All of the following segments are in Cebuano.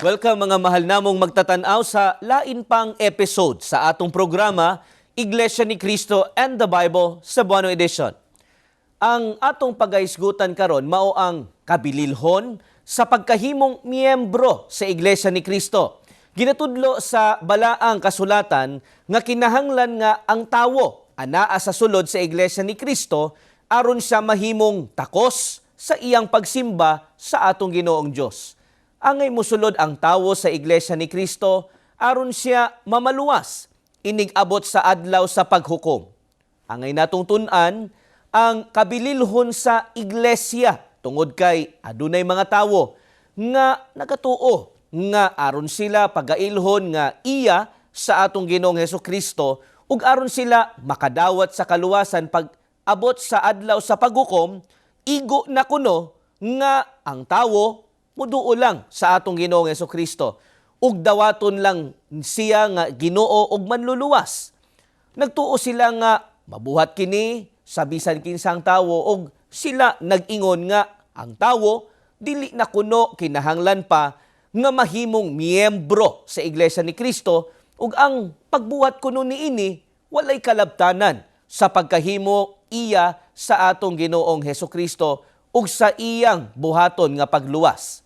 Welcome, mga mahal namong magtatanaw, sa lain pang episode sa atong programa Iglesia ni Cristo and the Bible Cebuano Edition. Ang atong pagahisgutan karon mao ang kabililhon sa pagkahimong miyembro sa Iglesia ni Cristo. Ginatudlo sa balaang kasulatan nga kinahanglan nga ang tawo anaa sa sulod sa Iglesia ni Cristo aron siya mahimong takos sa iyang pagsimba sa atong Ginoong Dios. Angay musulod ang tawo sa Iglesia ni Cristo aron siya mamaluwas inig-abot sa adlaw sa paghukom. Angay natong tun-an ang kabililhon sa iglesia tungod kay adunay mga tawo nga nagatuo nga aron sila pagailhon nga iya sa atong Ginoong Hesus Kristo ug aron sila makadawat sa kaluwasan pag abot sa adlaw sa paghukom, igo na kuno nga ang tawo muduo lang sa atong Ginoong Hesus Kristo ug dawaton lang siya nga Ginoo ug Manluluwas. Nagtuo sila nga mabuhat kini sa bisan kinsang tawo ug sila nag-ingon nga ang tawo dili na kuno kinahanglan pa nga mahimong miyembro sa Iglesia ni Kristo ug ang pagbuhat kuno niini walay kalabtanan sa pagkahimo iya sa atong Ginoong Hesus Kristo ug sa iyang buhaton nga pagluwas.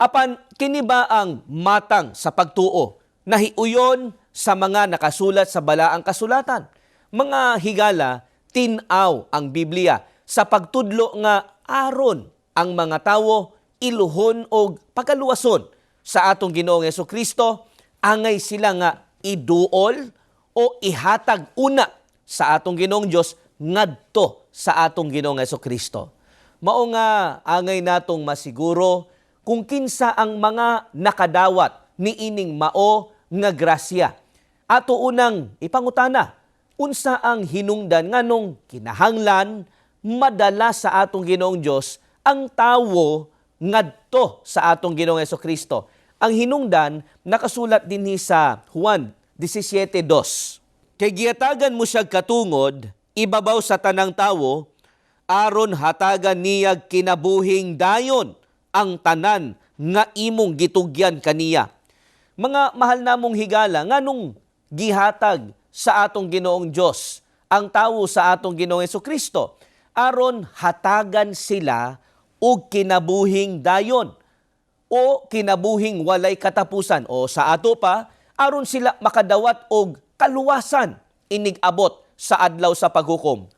Apan kini ba ang matang sa pagtuo na hiuyon sa mga nakasulat sa balaang kasulatan? Mga higala, tin-aw ang Biblia sa pagtudlo nga aron ang mga tawo iluhon og pagaluwason sa atong Ginoong Hesus Kristo, angay sila nga iduol o ihatag una sa atong Ginoong Dios ngadto sa atong Ginoong Hesus Kristo. Mao nga angay natong masiguro kung kinsa ang mga nakadawat niining mao nga grasya. Ato unang ipangutana, unsa ang hinungdan nganong kinahanglan madala sa atong Ginoong Dios ang tawo ngadto sa atong Ginoong Hesus Kristo? Ang hinungdan nakasulat dinhi sa Juan 17:2. "Kay gihatagan mo siya katungod ibabaw sa tanang tawo aron hatagan niya kinabuhing dayon ang tanan nga imong gitugyan kaniya." Mga mahal namong higala, nganong gihatag sa atong Ginoong Dios ang tawo sa atong Ginoong Hesus Kristo? Aron hatagan sila og kinabuhing dayon o kinabuhing walay katapusan, o sa ato pa, aron sila makadawat og kaluwasan inig-abot sa adlaw sa paghukom.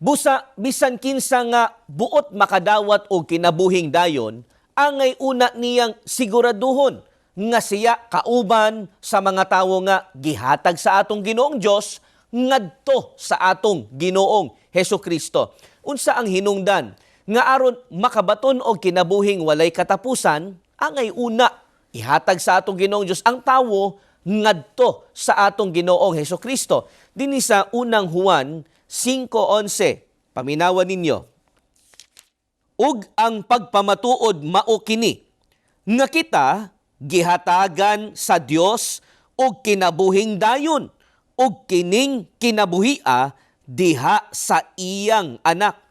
Busa bisan kinsa nga buot makadawat og kinabuhing dayon, angay una niyang siguraduhon nga siya kauban sa mga tawo nga gihatag sa atong Ginoong Dios ngadto sa atong Ginoong Hesus Kristo. Unsa ang hinungdan nga aron makabaton og kinabuhing walay katapusan, angay una ihatag sa atong Ginoong Dios ang tawo ngadto sa atong Ginoong Hesus Kristo? Dinhi sa Unang Juan 5:11, paminawan ninyo. "Ug ang pagpamatuod mao kini, nga kita gihatagan sa Dios og kinabuhing dayon, ug kining kinabuhia diha sa iyang Anak."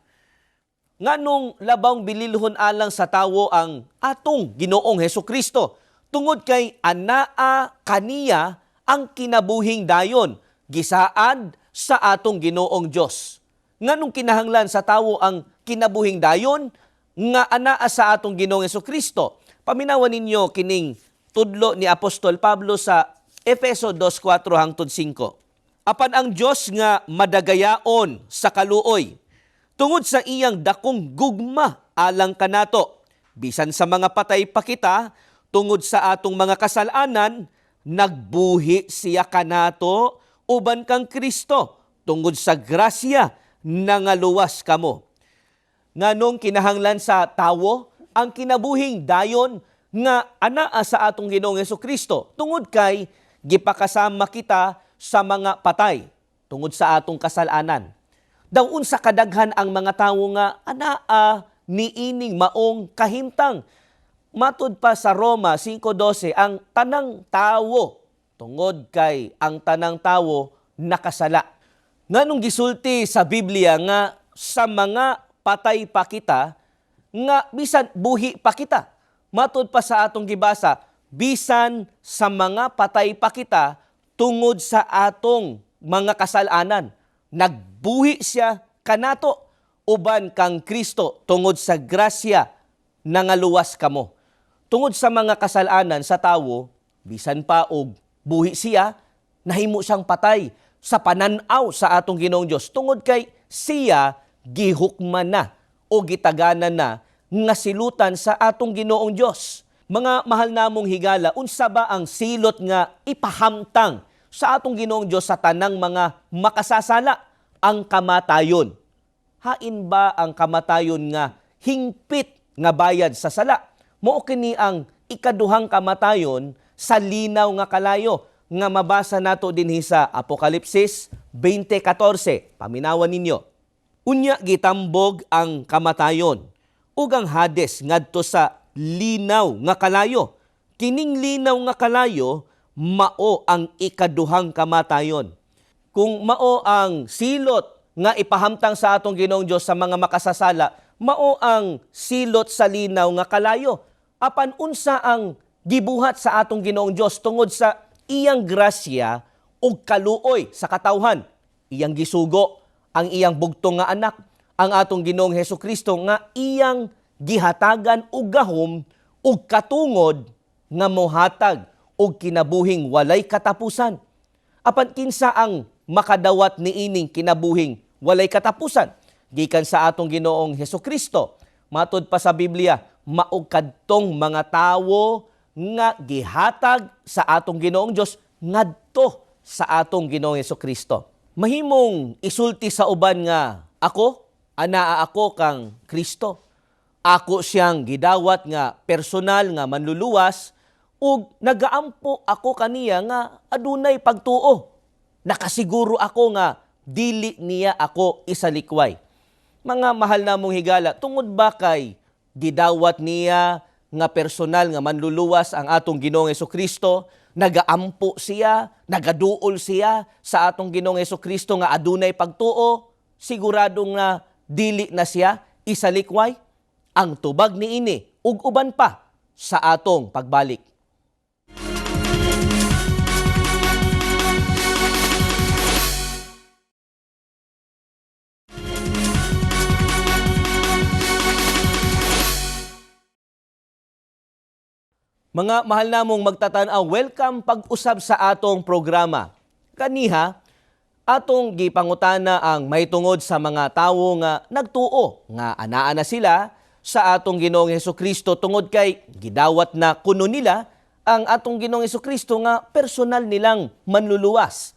Nganong labawng bililhon alang sa tawo ang atong Ginoong Hesus Kristo? Tungod kay anaa kaniya ang kinabuhing dayon gisaad sa atong Ginoong Dios. Nganong kinahanglan sa tawo ang kinabuhing dayon nga anaa sa atong Ginoong Hesus Kristo? Paminawan ninyo kining tudlo ni Apostol Pablo sa Efeso 2:4 hangtod 5. "Apan ang Dios nga madagayaon sa kaluoy, tungod sa iyang dakong gugma alang kanato, bisan sa mga patay pa kita tungod sa atong mga kasalanan, nagbuhi siya kanato uban kang Kristo. Tungod sa grasya nangaluwas kamo." Nganong kinahanglan sa tawo ang kinabuhing dayon nga anaa sa atong Ginoong Hesus Kristo? Tungod kay gipakasama kita sa mga patay tungod sa atong kasalanan. Daw unsa kadaghan ang mga tawo nga anaa niining maong kahimtang. Matud pa sa Roma 5:12, ang tanang tawo, tungod kay ang tanang tawo nakasala. Nganong gisulti sa Biblia nga sa mga patay pa kita, nga bisan buhi pa kita? Matud pa sa atong gibasa, Bisan sa mga patay pa kita tungod sa atong mga kasalanan, nagbuhi siya kanato uban kang Kristo, tungod sa grasya nangaluwas kamo. Tungod sa mga kasalanan sa tawo, bisan pa og buhi siya, nahimo siyang patay sa pananaw sa atong Ginoong Dios tungod kay siya gihukman na o gitaganan na nga silutan sa atong Ginoong Dios. Mga mahal namong higala, unsa ba ang silot nga ipahamtang sa atong Ginoong Dios sa tanang mga makasasala? Ang kamatayon. Hain ba ang kamatayon nga hingpit nga bayad sa sala? Mao kini ang ikaduhang kamatayon sa linaw nga kalayo nga mabasa nato dinhi sa Apokalipsis 20:14. Paminawan ninyo. Unya gitambog ang kamatayon ug ang Hades ngadto sa linaw nga kalayo. Kining linaw nga kalayo mao ang ikaduhang kamatayon. Kung mao ang silot nga ipahamtang sa atong Ginoong Dios sa mga makasasala, mao ang silot sa linaw nga kalayo. Apan unsa ang gibuhat sa atong Ginoong Dios tungod sa iyang grasya ug kaluoy sa katawhan? Iyang gisugo ang iyang bugtong nga anak, ang atong Ginoong Hesukristo, nga iyang gihatagan og gahom ug katungod nga mohatag og kinabuhing walay katapusan. Apan kinsa ang makadawat niining kinabuhing walay katapusan? Gikan sa atong Ginoong Hesukristo. Matud pa sa Biblia, mao kadtong mga tawo nga gihatag sa atong Ginoong Dios ngadto sa atong Ginoong Hesukristo. Mahimong isulti sa uban nga ako, anaa ako kang Kristo. Ako siyang gidawat nga personal nga manluluwas ug nagaampo ako kaniya nga adunay pagtuo. Nakasiguro ako nga dili niya ako isalikway. Mga mahal namong higala, tungod ba kay gidawat niya nga personal nga manluluwas ang atong Ginoong Hesukristo, nagaampo siya, nagaduol siya sa atong Ginoong Hesukristo nga adunay pagtuo, sigurado nga dili na siya isalikway? Ang tubag niini ug uban pa sa atong pagbalik. Mga mahal namong magtatan-aw, welcome pag-usab sa atong programa. Kaniha, atong gipangutana ang mahitungod sa mga tawo nga nagtuo nga anaa na sila sa atong Ginoong Hesukristo tungod kay gidawat na kuno nila ang atong Ginoong Hesukristo nga personal nilang manluluwas.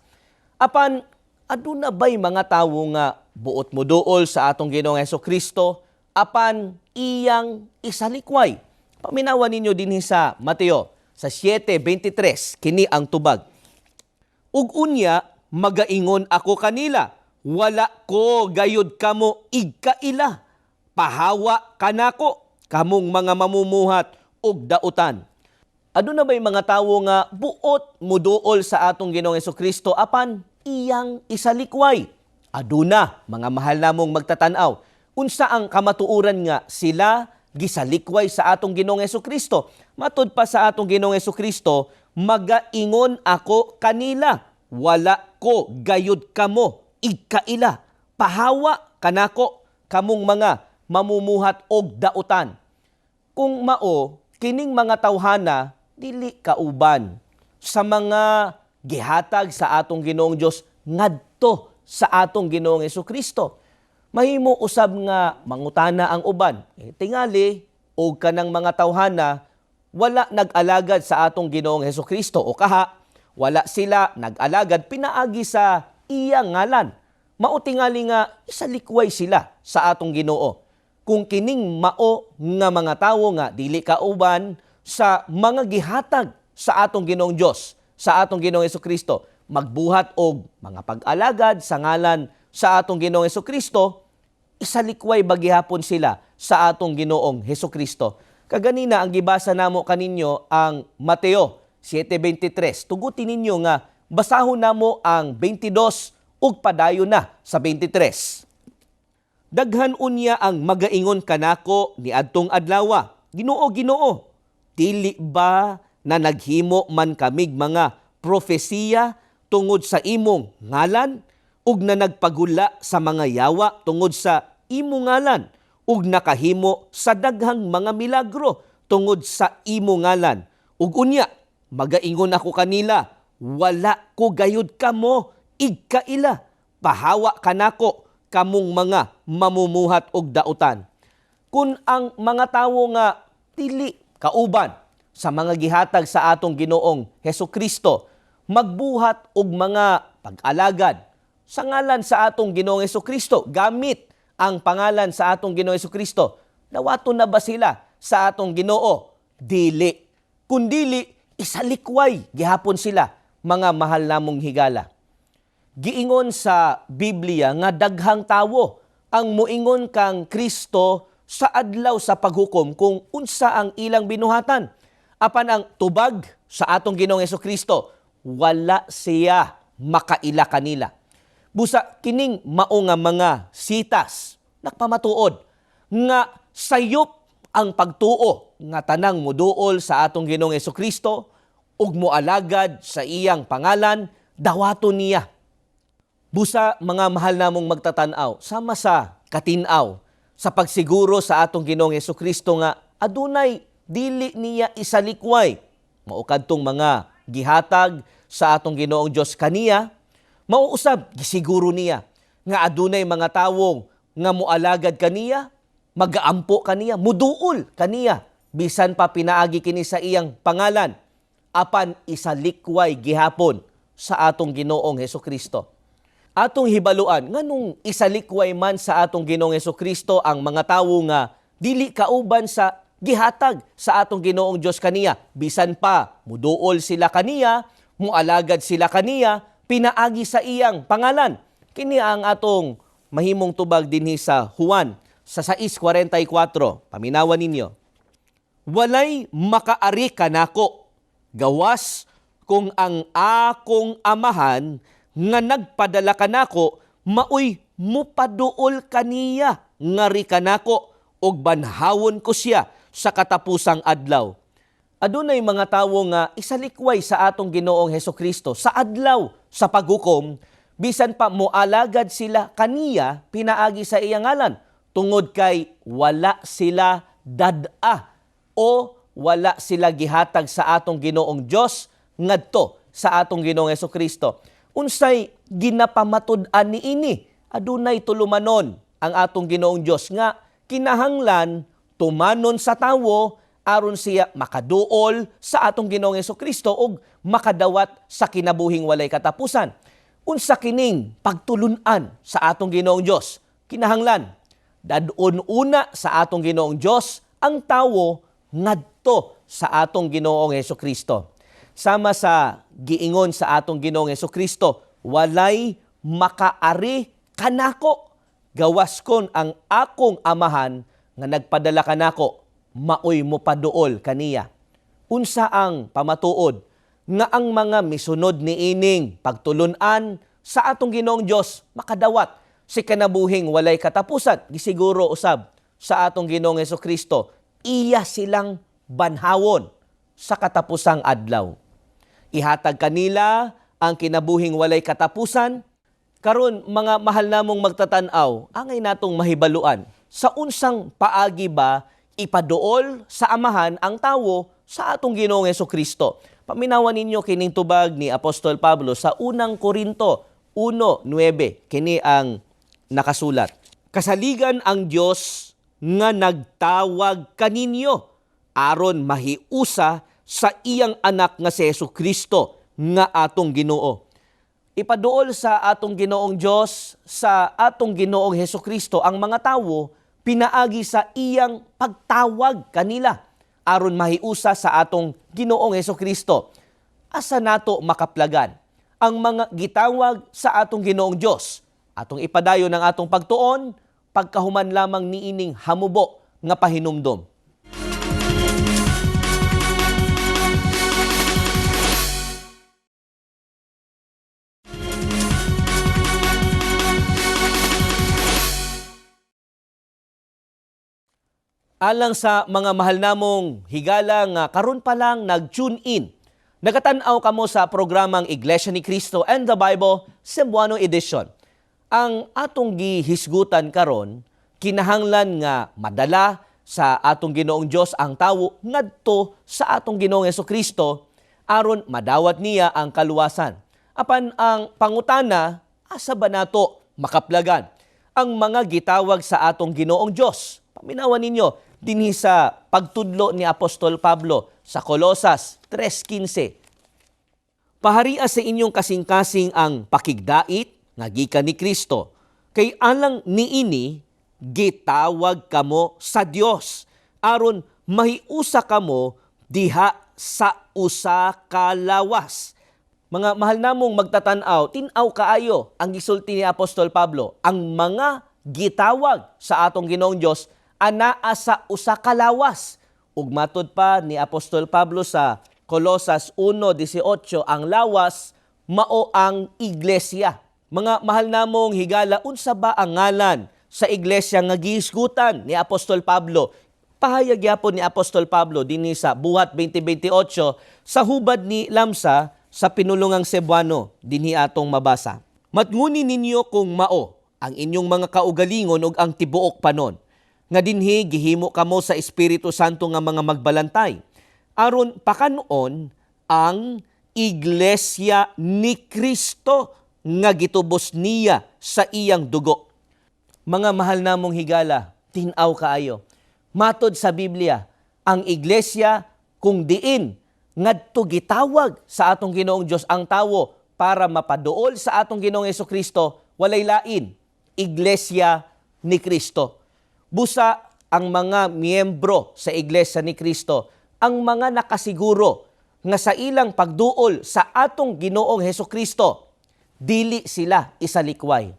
Apan aduna bay mga tawo nga buot mo duol sa atong Ginoong Hesukristo apan iyang isalikway? Paminawan ninyo dinhi sa Mateo sa 7:23, kini ang tubag. Ug unya magaingon ako kanila, wala ko gayud kamo igkaila. Pahawa kanako kamong mga mamumuhat og dautan. Aduna bay mga tawo nga buot muduol sa atong Ginoong Hesukristo apan iyang isalikway? Aduna, mga mahal namong magtatan-aw, unsa ang kamatuoran nga sila gisalikway sa atong Ginoong Hesukristo? Matud pa sa atong Ginoong Hesukristo, magaingon ako kanila, wala ko gayud kamo igkaila. Pahawa kanako kamong mga mamumuhat og dautan. Kung mao, kining mga tawhana dili kauban sa mga gihatag sa atong Ginoong Dios ngadto sa atong Ginoong Hesukristo. Mahimo usab nga mangutana ang uban. Tingali og kanang mga tawhana wala nag-alagad sa atong Ginoong Hesukristo o kaha wala sila nag-alagad pinaagi sa iyang ngalan. Mao tingali nga isalikway sila sa atong Ginoo. Kung kining mao nga mga tawo nga dili kauban sa mga gihatag sa atong Ginoong Dios, sa atong Ginoong Hesukristo, magbuhat og mga pag-alagad sa ngalan sa atong Ginoong Hesukristo, isalikway ba gihapon sila sa atong Ginoong Hesukristo? Kaganina ang gibasa namo kaninyo ang Mateo 7:23. Tugutin ninyo nga basahon namo ang 22 ug padayon na sa 23. Daghan unya ang magaingon kanako niadtong adlawa, Ginoo, Ginoo, dili ba Na naghimo man kamig mga propesiya tungod sa imong ngalan, ug na nagpagula sa mga yawa tungod sa imong ngalan, ug nakahimo sa daghang mga milagro tungod sa imong ngalan? Ug unya magaingon ako kanila, wala ko gayud kamo igkaila, pahawa kanako kamong mga mamumuhat og dautan. Kun ang mga tawo nga dili kauban sa mga gihatag sa atong Ginoong Hesukristo magbuhat og mga pag-alagad sa ngalan sa atong Ginoong Hesukristo, gamit ang pangalan sa atong Ginoong Hesukristo, dawaton na ba sila sa atong Ginoo? Dili. Kun dili, isalikway gihapon sila, mga mahal namong higala. Giingon sa Biblia nga daghang tawo ang moingon kang Kristo sa adlaw sa paghukom kung unsa ang ilang binuhatan. Apan ang tubag sa atong Ginoong Hesukristo, wala siya makaila kanila. Busa kining mao nga mga sitas nagpamatuod nga sayop ang pagtuo nga tanang muduol sa atong Ginoong Hesukristo ug moalagad sa iyang pangalan, dawaton niya. Busa mga mahal namong magtatan-aw, sama sa katinaw sa pagsiguro sa atong Ginoong Hesukristo nga adunay dili niya isalikway mao kadtong mga gihatag sa atong Ginoong Dios kaniya, mao usab gisiguro niya nga adunay mga tawong nga moalagad kaniya, magaampo kaniya, muduol kaniya, bisan pa pinaagi kini sa iyang pangalan, apan isalikway gihapon sa atong Ginoong Hesukristo. Atong hibaluan nganong isalikway man sa atong Ginoong Hesukristo ang mga tawo nga dili kauban sa gihatag sa atong Ginoong Dios kaniya, bisan pa muduol sila kaniya, mualagad sila kaniya, pinaagi sa iyang pangalan. Kini ang atong mahimong tubag dinhi sa Juan sa 6:44. Paminawan ninyo. Walay makaari kanako gawas kung ang akong amahan nga nagpadala kanako maoy mupaduol kaniya ngari kanako, ug banhawon ko siya sa katapusang adlaw. Adunay mga tawo nga isalikway sa atong Ginoong Hesukristo sa adlaw sa paghukom, bisan pa moalagad sila kaniya pinaagi sa iyang ngalan, tungod kay wala sila dad-a o wala sila gihatag sa atong Ginoong Dios ngadto sa atong Ginoong Hesukristo. Unsay ginapamatud-an niini? Adunay tulumanon ang atong Ginoong Dios nga kinahanglan tumanon sa tawo aron siya makaduol sa atong Ginoong Hesukristo ug makadawat sa kinabuhing walay katapusan. Unsa kining pagtulun-an sa atong Ginoong Dios? Kinahanglan dadon una sa atong Ginoong Dios ang tawo ngadto sa atong Ginoong Hesukristo. Sama sa giingon sa atong Ginoong Hesukristo, walay makaari kanako gawas kon ang akong amahan nga nagpadala kanako maoy mopaduol kaniya. Unsa ang pamatuod nga ang mga misunod niining pagtulun-an sa atong Ginoong Dios makadawat si kinabuhing walay katapusan? Gisiguro usab sa atong Ginoong Hesukristo, iya silang banhawon sa katapusang adlaw. Ihatag kanila ang kinabuhing walay katapusan. Karon mga mahal namong magtatan-aw, angay natong mahibaluan sa unsang paagi ba ipaduol sa amahan ang tawo sa atong Ginoong Hesukristo. Paminawan ninyo kining tubag ni Apostol Pablo sa unang Korinto 1:9. Kini ang nakasulat. Kasaligan ang Dios nga nagtawag kaninyo aron mahiusa sa iyang anak nga si Hesukristo nga atong Ginoo. Ipaduol sa atong Ginoong Dios sa atong Ginoong Hesukristo ang mga tawo pinaagi sa iyang pagtawag kanila aron mahiusa sa atong Ginoong Hesukristo. Asa nato makaplagan ang mga gitawag sa atong Ginoong Dios? Atong ipadayon ang atong pagtuon pagkahuman lamang niining hamubo nga pahinumdom. Alang sa mga mahal namong higala nga karon pa lang nag-tune in, nagatan-aw kamo sa programang Iglesia ni Cristo and the Bible Cebuano Edition. Ang atong gihisgutan karon, kinahanglan nga madala sa atong Ginoong Dios ang tawo ngadto sa atong Ginoong Kristo aron madawat niya ang kaluwasan. Apan ang pangutana, asa ba nato makaplagan ang mga gitawag sa atong Ginoong Dios? Paminawan ninyo dinhi sa pagtudlo ni Apostol Pablo sa Kolosas 3:15. "Paharia sa inyong kasing-kasing ang pakigdait nga gikan ni Kristo. Kay alang niini gitawag kamo sa Dios aron mahiusa kamo diha sa usa ka lawas." Mga mahal namong magtatanaw, tin-aw kaayo ang gisulti ni Apostol Pablo. Ang mga gitawag sa atong Ginoong Dios anaa sa usa ka lawas. Ug matud pa ni Apostol Pablo sa Kolosas 1:18, ang lawas mao ang iglesia. Mga mahal namong higala, unsa ba ang ngalan sa iglesia nga gihisgutan ni Apostol Pablo? Pahayag gyapon ni Apostol Pablo dinhi sa Buhat 20:28 sa hubad ni Lamsa sa pinulungang Cebuano, dinhi atong mabasa. "Matnguni ninyo kung mao ang inyong mga kaugalingon ug ang tibuok panon nga dinhi gihimo kamo sa Espiritu Santo nga mga magbalantay aron pakanon ang iglesia ni Kristo nga gitubos niya sa iyang dugo." Mga mahal namong higala, tin-aw kaayo. Matod sa Biblia, ang iglesia kung diin ngadto gitawag sa atong Ginoong Dios ang tawo para mapaduol sa atong Ginoong Kristo, walay lain, Iglesia ni Kristo. Busa ang mga miyembro sa Iglesia ni Kristo ang mga nakasiguro nga sa ilang pagduol sa atong Ginoong Heso Kristo, dili sila isalikway.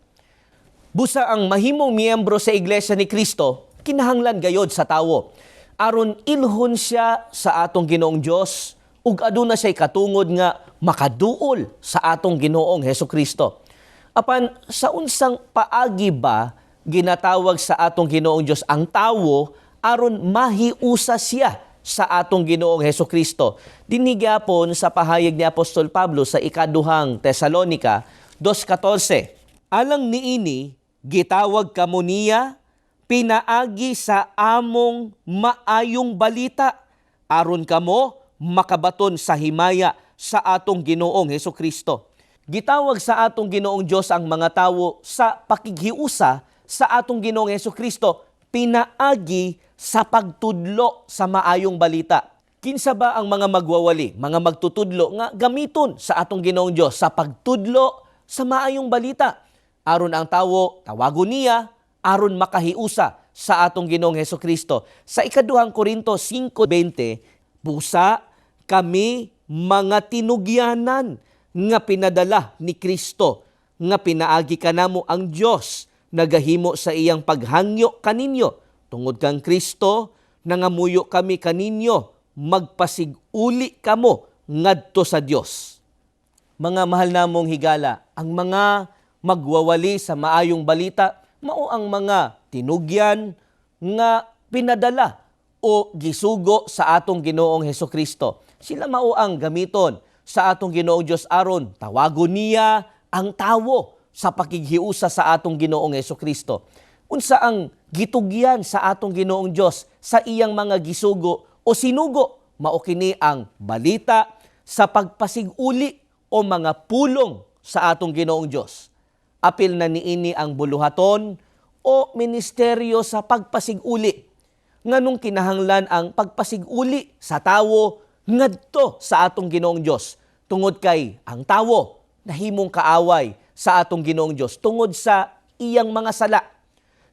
Busa ang mahimong miyembro sa Iglesia ni Kristo, kinahanglan gayod sa tawo aron ilhon siya sa atong Ginoong Dios ug aduna siya'y katungod nga makaduol sa atong Ginoong Heso Kristo. Apan sa unsang paagi ba ginatawag sa atong Ginoong Dios ang tawo aron mahiusa siya sa atong Ginoong Heso Kristo? Dinhi gyapon sa pahayag ni Apostol Pablo sa Ikaduhang Tesalonika 2:14. "Alang niini gitawag kamo niya pinaagi sa among maayong balita aron kamo makabaton sa himaya sa atong Ginoong Heso Kristo." Gitawag sa atong Ginoong Dios ang mga tawo sa pakighiusa sa atong Ginoong Heso Kristo pinaagi sa pagtudlo sa maayong balita. Kinsa ba ang mga magwawali, mga magtutudlo nga gamiton sa atong Ginoong Dios sa pagtudlo sa maayong balita aron ang tawo tawagon niya aron makahiusa sa atong Ginoong Heso Kristo? Sa Ikaduhang Korinto 5:20, "Busa kami mga tinugyanan nga pinadala ni Kristo nga pinaagi kanamo ang Dios nagahimo sa iyang paghangyo kaninyo. Tungod kang Kristo nangamuyo kami kaninyo, magpasiguli kamo ngadto sa Dios." Mga mahal namong higala, ang mga magwawali sa maayong balita mao ang mga tinugyan nga pinadala o gisugo sa atong Ginoong Heso Kristo. Sila mao ang gamiton sa atong Ginoong Dios aron tawagon niya ang tawo sa pakighiusa sa atong Ginoong Heso Kristo. Unsa ang gitugyan sa atong Ginoong Dios sa iyang mga gisugo o sinugo? Mao kini ang balita sa pagpasiguli o mga pulong sa atong Ginoong Dios. Apil na niini ang buluhaton o ministeryo sa pagpasiguli. Nganong kinahanglan ang pagpasiguli sa tawo ngadto sa atong Ginoong Dios? Tungod kay ang tawo nahimong kaaway sa atong Ginoong Dios tungod sa iyang mga sala.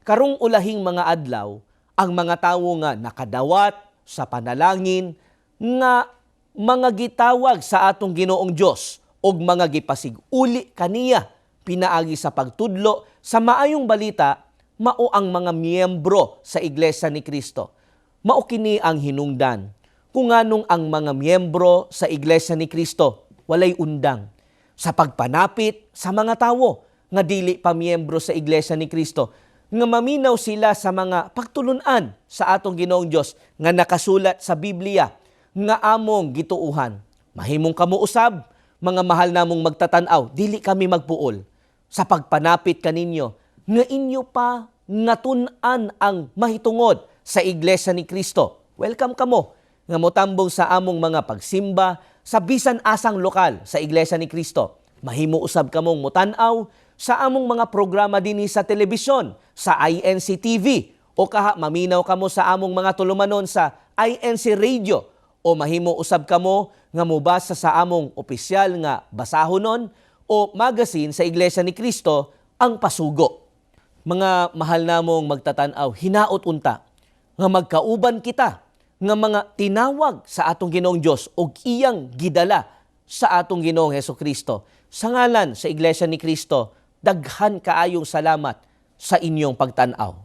Karong ulahing mga adlaw, ang mga tawo nga nakadawat sa panalangin nga mga gitawag sa atong Ginoong Dios og mga gipasiguli kaniya pinaagi sa pagtudlo sa maayong balita mao ang mga miyembro sa Iglesia ni Kristo. Mao kini ang hinungdan kung nganong ang mga miyembro sa Iglesia ni Kristo walay undang sa pagpanapit sa mga tawo nga dili pa miyembro sa Iglesia ni Kristo. nga maminaw sila sa mga pagtulunan sa atong Ginoong Dios nga nakasulat sa Biblia nga among gituuhan. Mahimong kamo usab, mga mahal namong magtatan-aw, dili kami magpuol sa pagpanapit kaninyo nga inyo pa natun-an ang mahitungod sa Iglesia ni Cristo. Welcome kamo nga motambong sa among mga pagsimba sa bisan asang lokal sa Iglesia ni Cristo. Mahimo usab kamong motan-aw sa among mga programa dinhi sa telebisyon, sa INC TV, o kaha maminaw kamo sa among mga tulumanon sa INC Radio, o mahimo usab kamo nga mobasa sa among opisyal nga basahonon o magazine sa Iglesia ni Cristo, Ang Pasugo. Mga mahal namong magtatan-aw, hinaot unta nga magkauban kita nga mga tinawag sa atong Ginoong Dios ug iyang gidala sa atong Ginoong Hesus Kristo. Sa ngalan sa Iglesia ni Cristo, daghan kaayong salamat sa inyong pagtan-aw.